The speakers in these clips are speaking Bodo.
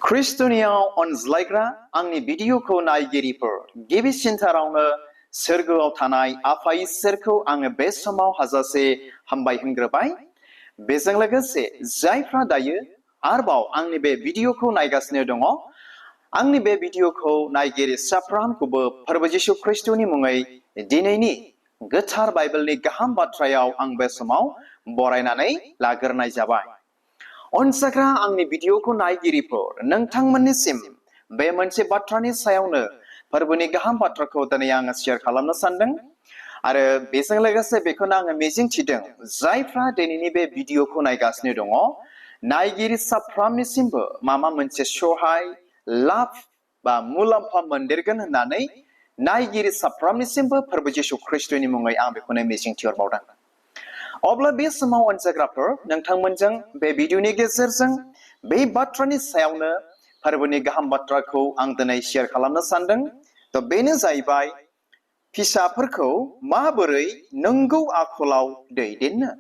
खृष्टनियाव अनज्लायग्रा आंनि भिडिअखौ नायगिरिफोर गिबिसिनथारावनो सोरगोआव थानाय आफा इसोरखौ आङो बे समाव हाजासे हामबाय होनग्रोबाय। बेजों लोगोसे जायफ्रा दायो आरोबाव आंनि बे भिडिअखौ नायगासिनो दङ, आंनि बे भिडिअखौ नायगिरि साफ्रोमखौबो फोरबो जिसु खृष्टनि मुङै दिनैनि गोथार बाइबेलनि गाहाम बाथ्रायाव आं बे समाव बरायनानै लाग्रोनाय जाबाय। अनसाग्रा आंनि भिडिअखौ नायगिरिफोर नोंथांमोननिसिम बे मोनसे बाथ्रानि सायावनो फोरबोनि गाहाम बाथ्राखौ दिनै आङो शेयार खालामनो सानदों आरो बेजों लोगोसे बेखौनो आङो मिजिंथिदों जायफ्रा दिनैनि बे भिडिअखौ नायगासिनो दङ नायगिरि साफ्रोमनिसिमबो माबा मोनसे सहाय लाभ बा मुलाम्फा मोनदेरगोन होननानै नायगिरि साफ्रोमनिसिमबो फोरबो जिसु खृष्टनि मुङै आं बेखौनो मिजिंथिहरबावदों। अब्ला बे समाव अनसायग्राफोर नोंथांमोनजों बे भिडिअनि गेजेरजों बे बाथ्रानि सायावनो फोरबोनि गाहाम बाथ्राखौ आं दिनै शेयार खालामनो सानदों। तो बेनो जाहैबाय फिसाफोरखौ माबोरै नंगौ आखलाव दैदेननो।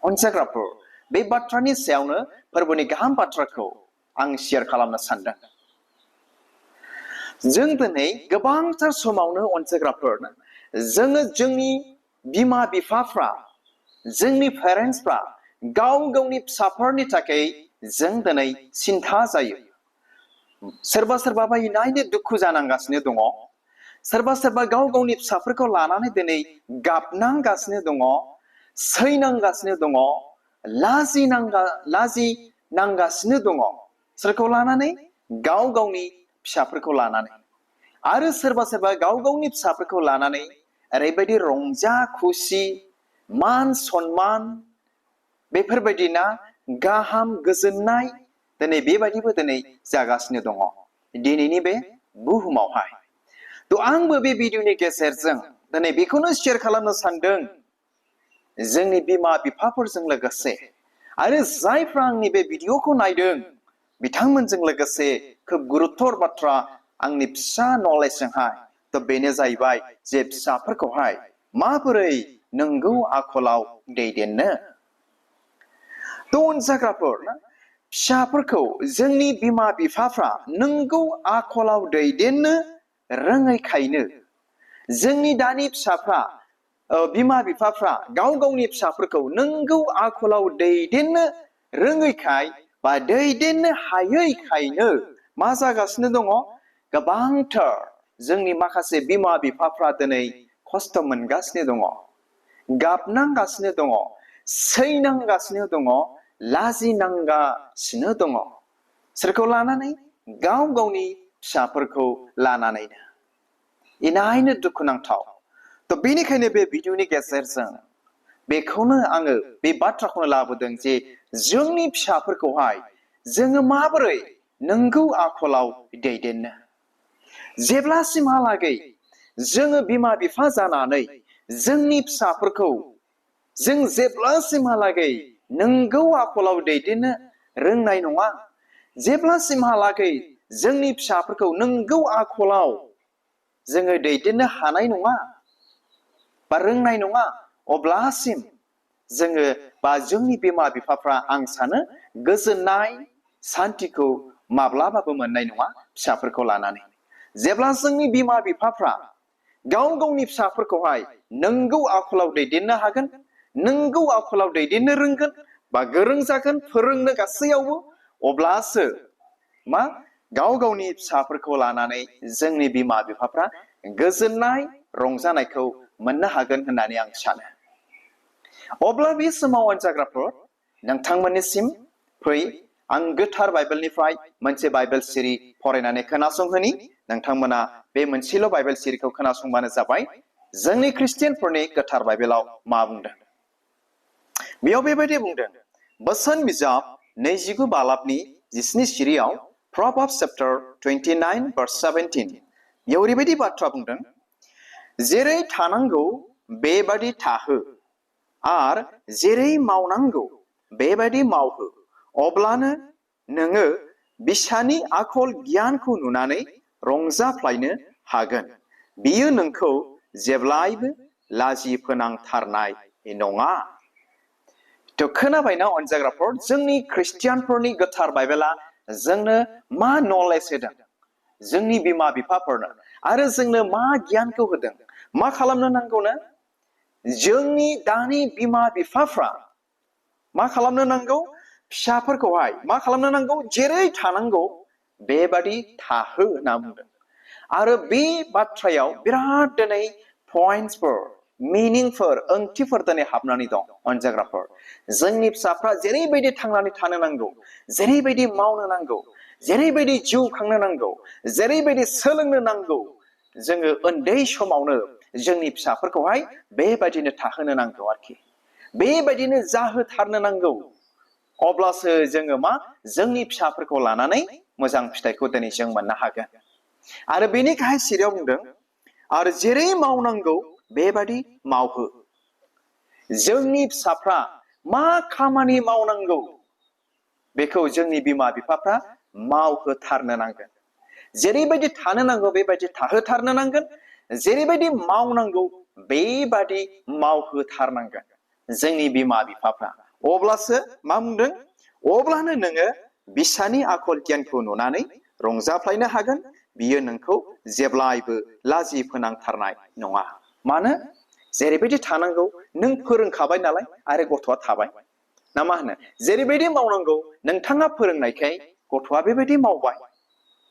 अनसायग्राफोर बे बाथ्रानि सायावनो फोरबोनि गाहाम बाथ्राखौ आं शेयार खालामनो सानदों। जों दिनै गोबांथार समावनो अनसायग्राफोर जोङो जोंनि बिमा बिफाफ्रा जोंनि पेरेन्ट्सफ्रा गाव गावनि फिसाफोरनि थाखाय जों दिनै सिन्था जायो। सोरबा सोरबा नायनो दुखु जानांगासिनो दङ, सोरबा सोरबा गाव गावनि फिसाफोरखौ लानानै दिनै गाबनांगासिनो दङ, सैनांगासिनो दङ, लाजिनांगासिनो दङ, सोरखौ लानानै गाव गावनि फिसाफोरखौ लानानै। आरो सोरबा सोरबा गाव गावनि फिसाफोरखौ लानानै ओरैबायदि रंजा खुसि मान सन्मान बेफोरबायदिना गाहाम गोजोननाय दिनै बेबायदिबो दिनै जागासिनो दङ दिनैनि बे बुहुमावहाय। तो आंबो बे भिडिअनि गेजेरजों दिनै बेखौनो शेयार खालामनो सानदों जोंनि बिमा बिफाफोरजों लोगोसे आरो जायफ्रा आंनि बे भिडिअखौ नायदों बिथांमोनजों लोगोसे खोब गुरुत्तर बाथ्रा आंनि फिसा नलेजजोंहाय। तो बेनो जाहैबाय जे फिसाफोरखौहाय माबोरै नंगौ आखलाव दैदेननो। तो अनसायग्राफोर फिसाफोरखौ जोंनि बिमा बिफाफ्रा नंगौ आखलाव दैदेननो रोङैखायनो जोंनि दानि फिसाफ्रा बिमा बिफाफ्रा गाव गावनि फिसाफोरखौ नंगौ आखलाव दैदेननो रोङैखाय बा दैदेननो हायैखायनो मा जागासिनो दङ गोबांथार जोंनि माखासे बिमा बिफाफ्रा दिनै खस्थ' मोनगासिनो दङ, गाबनांगासिनो दङ, सैनांगासिनो दङ, लाजिनांगासिनो दङ। सोरखौ लानानै? गाव गावनि फिसाफोरखौ लानानैनो। इनायनो दुखुनांथाव। तो बेनिखायनो बे भिडिअनि गेजेरजों बेखौनो आङो बे बाथ्राखौनो लाबोदों जे जोंनि फिसाफोरखौहाय जोङो माबोरै नंगौ आखलाव दैदेननो। जेब्लासिमहालागै जोङो बिमा बिफा जानानै जोंनि फिसाफोरखौ जों जेब्लासिमहालागै नंगौ आखलाव दैदेननो रोंनाय नङा, जेब्लासिमहालागै जोंनि फिसाफोरखौ नंगौ आखलाव जोङो दैदेननो हानाय नङा बा रोंनाय नङा, अब्लासिम जोङो बा जोंनि बिमा बिफाफ्रा आं सानो गोजोननाय सान्थिखौ माब्लाबाबो मोननाय नङा फिसाफोरखौ लानानै। जेब्ला जोंनि बिमा बिफाफ्रा गाव गावनि फिसाफोरखौहाय नंगौ आखलाव दैदेननो हागोन, नंगौ आखलाव दैदेननो रोंगोन बा गोरों जागोन फोरोंनो गासैयावबो, अब्लासो मा गाव गावनि फिसाफोरखौ लानानै जोंनि बिमा बिफाफ्रा गोजोननाय रंजानायखौ मोननो हागोन होननानै आं सानो। अब्ला बे समाव अनसायग्राफोर नोंथांमोननिसिम फै आं गोथार बाइबेलनिफ्राय मोनसे बाइबेल सिरि फरायनानै खोनासंहोनि। नोंथांमोना बे मोनसेल' बाइबेल सिरिखौ खोनासंबानो जाबाय जोंनि ख्रिस्टियानफोरनि गोथार बाइबेलाव मा बुंदों। बेयाव बेबायदि बुंदों, बोसोन बिजाब 29 बालाबनि 19 सिरियाव Proverbs chapter 29 verse 17 बेयाव ओरैबायदि बाथ्रा बुंदों, जेरै थानांगौ बेबादि थाहो आर जेरै मावनांगौ बेबादि मावहो, अब्लानो नोङो बिसानि आखल गियानखौ नुनानै रंजाफ्लायनो हागोन। बियो नोंखौ जेब्लायबो लाजि फोनांथारनाय नङा। तो खोनाबायना अनसायग्राफोर जोंनि ख्रिस्टियानफोरनि गोथार बाइबेला जोंनो मा नलेज होदों जोंनि बिमा बिफाफोरनो आरो जोंनो मा गियानखौ होदों मा खालामनो नांगौनो जोंनि दानि बिमा बिफाफ्रा मा खालामनो नांगौ फिसाफोरखौहाय मा खालामनो नांगौ जेरै थानांगौ बेबादि थाहो होनना बुंदों आरो बे बाथ्रायाव बिराद दिनै पइन्टसफोर मिनिंफोर ओंथिफोर दिनै हाबनानै दं अनजाग्राफोर जोंनि फिसाफ्रा जेरैबायदि थांनानै थानो नांगौ जेरैबायदि मावनो नांगौ जेरैबायदि जिउ खांनो नांगौ जेरैबायदि सोलोंनो नांगौ जोङो उन्दै समावनो जोंनि फिसाफोरखौहाय बेबायदिनो थाहोनो नांगौ आरोखि बेबायदिनो जाहोथारनो नांगौ अब्लासो जोङो मा जोंनि फिसाफोरखौ लानानै मोजां फिथाइखौ दिनै जों मोननो हागोन आरो बेनि गाहाय सिरियाव बुंदों आरो जेरै मावनांगौ बेबादि मावहो जोंनि फिसाफ्रा मा खामानि मावनांगौ बेखौ जोंनि बिमा बिफाफ्रा मावहोथारनो नांगोन जेरैबायदि थानो नांगौ बेबायदि थाहोथारनो नांगोन जेरैबायदि मावनांगौ बेबादि मावहोथारनांगोन जोंनि बिमा बिफाफ्रा अब्लासो मा बुंदों अब्लानो नोङो बिसानि आखल गियानखौ नुनानै रंजाफ्लायनो हागोन बियो नोंखौ जेब्लायबो लाजि फोनांथारनाय नङा मानो जेरैबायदि थानांगौ नों फोरोंखाबाय नालाय आरो गथ'आ थाबाय ना मा होनो जेरैबायदि मावनांगौ नोंथाङा फोरोंनायखाय गथ'आ बेबायदि मावबाय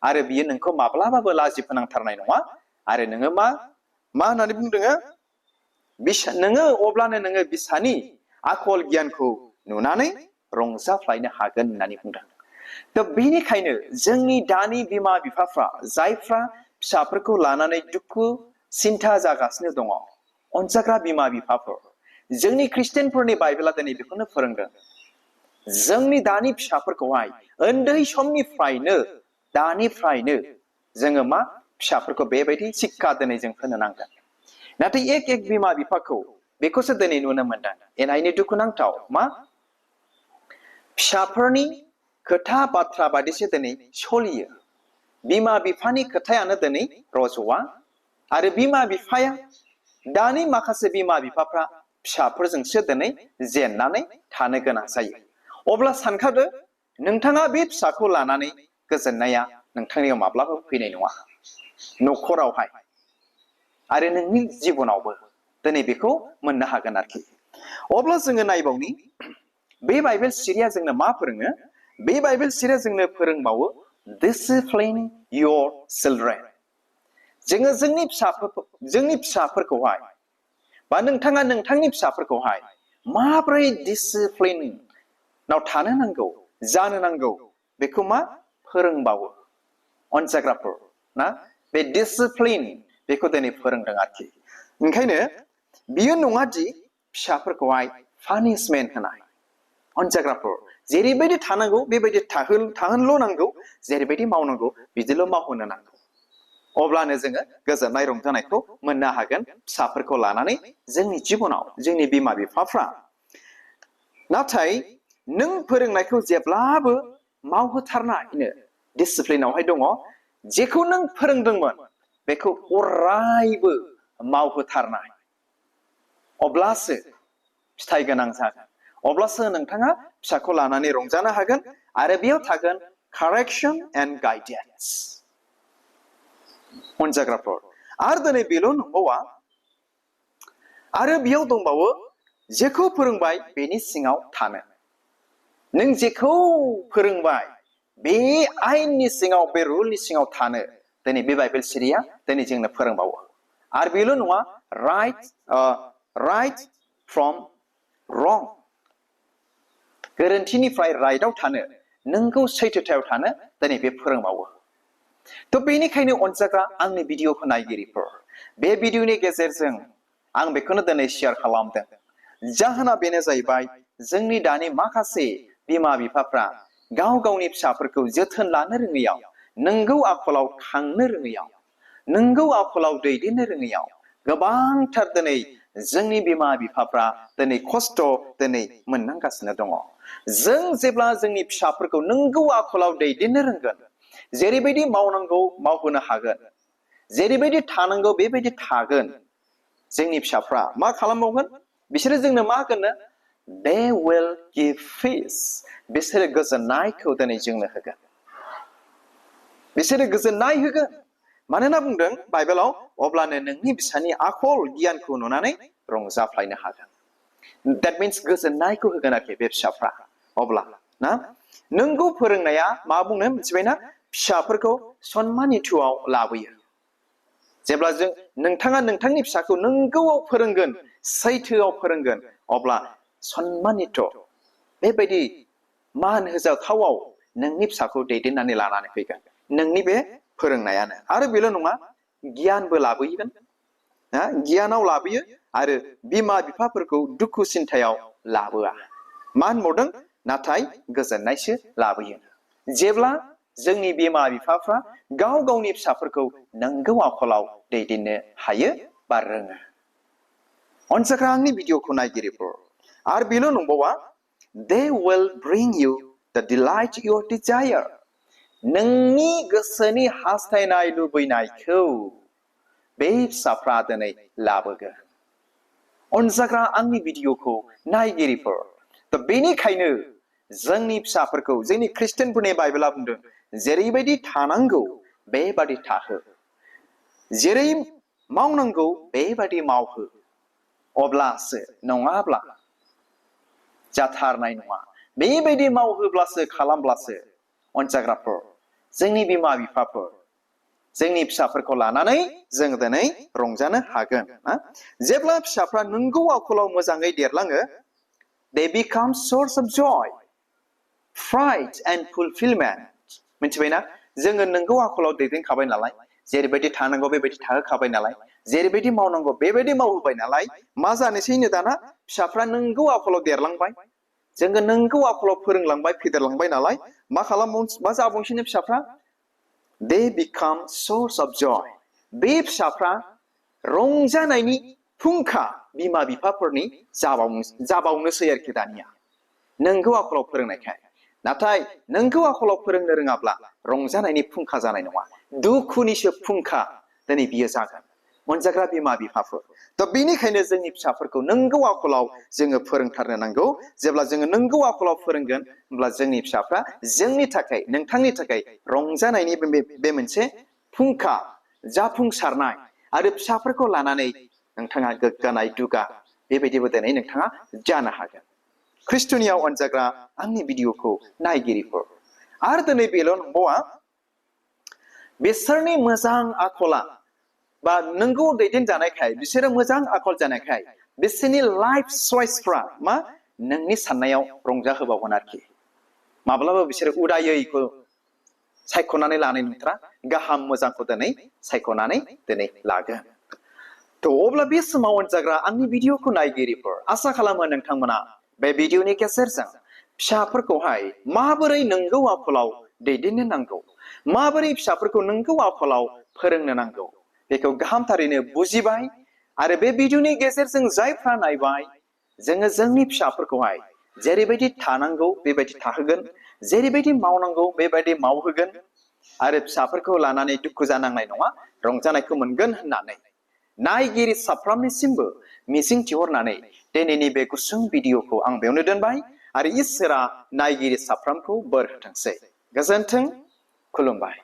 आरो बियो नोंखौ माब्लाबाबो लाजि फोनांथारनाय नङा आरो नोङो मा होननानै बुंदों नोङो अब्लानो नोङो बिसानि आखल गियानखौ नुनानै रंजाफ्लायनो हागोन होननानै बुंदों दा बेनिखायनो जोंनि दानि बिमा बिफाफ्रा जायफ्रा फिसाफोरखौ लानानै दुखु सिन्था जागासिनो दङ अनजाग्रा बिमा बिफाफोर जोंनि ख्रिस्टियानफोरनि बाइबेला दिनै बेखौनो फोरोंदों जोंनि दानि फिसाफोरखौहाय उन्दै समनिफ्रायनो दानिफ्रायनो जोङो मा फिसाफोरखौ बेबायदि शिक्षा दिनै जों होनो नांगोन नाथाय एक बिमा बिफाखौ बेखौसो दिनै नुनो मोनदों एनायनि दुखुनांथाव मा फिसाफोरनि खोथा बाथ्रा बादिसो दिनै सलियो बिमा बिफानि खोथायानो दिनै रज'आ आरो बिमा बिफाया दानि माखासे बिमा बिफाफ्रा फिसाफोरजोंसो दिनै जेननानै थानो गोनां जायो अब्ला सानखादो नोंथाङा बे फिसाखौ लानानै गोजोननाया नोंथांनियाव माब्लाबाबो फैनाय नङा न'खरावहाय आरो नोंनि जिबनावबो दिनै बेखौ मोननो हागोन आरोखि अब्ला जोङो नायबावनि बे बाइबेल सिरिया जोंनो मा फोरोङो बे बाइबेल सिरिया जोंनो फोरोंबावो डिसिप्लिन योर चिल्ड्रेन जोङो जोंनि फिसाफोरखौहाय बा नोंथाङा नोंथांनि फिसाफोरखौहाय माब्रै डिसिप्लिनाव थानो नांगौ जानो नांगौ बेखौ मा फोरोंबावो अनजाग्राफोर ना बे डिसिप्लिन बेखौ दिनै फोरोंदों आरोखि ओंखायनो बियो नङा दि फिसाफोरखौहाय पानिशमेन्ट होनाय अनजाग्राफोर जेरैबायदि थानांगौ बेबायदि थाहोनल' नांगौ जेरैबायदि मावनांगौ बिदिल' मावहोनो नांगौ अब्लानो जोङो गोजोननाय रंजानायखौ मोननो हागोन फिसाफोरखौ लानानै जोंनि जिबनाव जोंनि बिमा बिफाफ्रा नाथाय नों फोरोंनायखौ जेब्लाबो मावहोथारनायनो डिसिप्लिनावहाय दङ जेखौ नों फोरोंदोंमोन बेखौ अरायबो मावहोथारनाय अब्लासो फिथाइ गोनां जागोन अब्लासो नोंथाङा फिसाखौ लानानै रंजानो हागोन आरो बेयाव थागोन कारेक्सन एन्ड गाइडेन्स अनजाग्राफोर आरो दिनै बेल' नंबावा आरो बेयाव दंबावो जेखौ फोरोंबाय बेनि सिङाव थानो नों जेखौ फोरोंबाय बे आयेननि सिङाव बे रुलनि सिङाव थानो दिनै बे बाइबेल सिरिया दिनै जोंनो फोरोंबावो आरो बेल' नङा राइट फ्रम रं गोरोन्थिनिफ्राय राइटआव थानो नोंखौ सैथोथायाव थानो दिनै बे फोरोंबावो थ' बेनिखायनो अनजाग्रा आंनि भिडिअखौ नायगिरिफोर बे भिडिअनि गेजेरजों आं बेखौनो दिनै शेयार खालामदों जाहोना बेनो जाहैबाय जोंनि दानि माखासे बिमा बिफाफ्रा गाव गावनि फिसाफोरखौ जोथोन लानो रोङैयाव नंगौ आखलाव खांनो रोङैयाव नंगौ आखलाव दैदेननो रोङैयाव गोबांथार दिनै जोंनि बिमा बिफाफ्रा दिनै खस्थ' दिनै मोननांगासिनो दङ जों जेब्ला जोंनि फिसाफोरखौ नंगौ आखलाव दैदेननो रोंगोन जेरैबायदि मावनांगौ मावहोनो हागोन जेरैबायदि थानांगौ बेबायदि थागोन जोंनि फिसाफ्रा मा खालामबावगोन बिसोरो जोंनो मा होगोन they will give peace बिसोरो गोजोननायखौ दिनै जोंनो होगोन बिसोरो गोजोननाय होगोन मानोना बुंदों बाइबेलाव अब्लानो नोंनि फिसानि आखल गियानखौ नुनानै रंजाफ्लायनो हागोन that means गोजोननायखौ होगोन आरोखि बे फिसाफ्रा अब्ला ना नोंगौ फोरोंनाया मा बुंनो मिथिबायना फिसाफोरखौ सन्मानिथुआव लाबोयो जेब्ला जों नोंथाङा नोंथांनि फिसाखौ नोंगौआव फोरोंगोन सैथोआव फोरोंगोन अब्ला सन्मानित बेबायदि मान होजाथावआव नोंनि फिसाखौ दैदेननानै लानानै फैगोन नोंनि बे फोरोंनायानो आरो बेल' नङा गियानबो लाबोगोन गियानाव लाबोयो आरो बिमा बिफाफोरखौ दुखु सिन्थायाव लाबोआ मा होनबावदों नाथाय गोजोननायसो लाबोयो जेब्ला जोंनि बिमा बिफाफ्रा गाव गावनि फिसाफोरखौ नंगौ आखलाव दैदेननो हायो बा रोङो अनसायग्रा आंनि भिडिअखौ नायगिरिफोर आरो बेल' नंबावा they will bring you the delight your desire नोंनि गोसोनि हास्थायनाय लुबैनायखौ बे फिसाफ्रा दिनै लाबोगोन अनजाग्रा आंनि भिडिअखौ नायगिरिफोर बेनिखायनो जोंनि फिसाफोरखौ जोंनि ख्रिस्टियानफोरनि बाइबेला बुंदों जेरैबायदि थानांगौ बेबादि थाहो जेरै मावनांगौ बेबादि मावहो अब्लासो नङाब्ला जाथारनाय नङा बेबायदि मावहोब्लासो खालामब्लासो अनजाग्राफोर जोंनि बिमा बिफाफोर जोंनि फिसाफोरखौ लानानै जों दिनै रंजानो हागोन जेब्ला फिसाफ्रा नंगौ आखलाव मोजाङै देरलाङो they become source of joy pride and fulfillment मिथिबायना जोङो नंगौ आखलाव दैदेनखाबाय नालाय जेरैबायदि थानांगौ बेबायदि थाहोखाबाय नालाय जेरैबायदि मावनांगौ बेबायदि मावहोबाय नालाय मा जानोसैनो दाना फिसाफ्रा नंगौ आखलाव देरलांबाय जोङो नंगौ आखलाव फोरोंलांबाय फेदेरलांबाय नालाय मा जाबावसैनो फिसाफ्रा they become source of joy बे फिसाफ्रा रंजानायनि फुंखा बिमा बिफाफोरनि जाबावनोसै आरोखि दानिया नंगौ आखलाव फोरोंनायखाय नाथाय नंगौ आखलाव फोरोंनो रोङाब्ला रंजानायनि फुंखा जानाय नङा दुखुनिसो फुंखा दिनै बियो जागोन अनजाग्रा बिमा बिफाफोर बेनिखायनो जोंनि फिसाफोरखौ नंगौ आखलाव जोङो फोरोंथारनो नांगौ जेब्ला जोङो नंगौ आखलाव फोरोंगोन होमब्ला जोंनि फिसाफ्रा जोंनि थाखाय नोंथांनि थाखाय रंजानायनि बे मोनसे फुंखा जाफुंसारनाय आरो फिसाफोरखौ लानानै नोंथाङा गोग्गानाय दुगा बेबायदिबो दिनै नोंथाङा जानो हागोन ख्रिस्टनियाव अनजाग्रा आंनि भिडिअखौ नायगिरिफोर आरो दिनै बेल' नंबावा बिसोरनि मोजां आखला बा नंगौ दैदेनजानायखाय बिसोरो मोजां आखल जानायखाय बिसोरनि लाइफ चइसफ्रा मा नोंनि साननायाव रंजाहोबावगोन आरोखि माब्लाबा बिसोरो उदायैखौ सायख'नानै लानाय नंथारा गाहाम मोजांखौ दिनै सायख'नानै दिनै लागोन अब्ला बे समाव अनजाग्रा आंनि भिडिअखौ नायगिरिफोर आसा खालामो नोंथांमोना बे भिडिअनि गेजेरजों फिसाफोरखौहाय माबोरै नंगौ आखलाव दैदेननो नांगौ माबोरै फिसाफोरखौ नंगौ आखलाव फोरोंनो नांगौ बेखौ गाहामथारैनो बुजिबाय आरो बे भिडिअनि गेजेरजों जायफ्रा नायबाय जोङो जोंनि फिसाफोरखौहाय जेरैबायदि थानांगौ बेबायदि थाहोगोन जेरैबायदि मावनांगौ बेबायदि मावहोगोन आरो फिसाफोरखौ लानानै दुखु जानांनाय नङा रंजानायखौ मोनगोन होननानै नायगिरि साफ्रोमनिसिमबो मिजिंथिहरनानै दिनैनि बे गुसुं भिडिअखौ आं बेयावनो दोनबाय आरो इसोरा नायगिरि साफ्रोमखौ बोर होथोंसै गोजोन्थों खुलुमबाय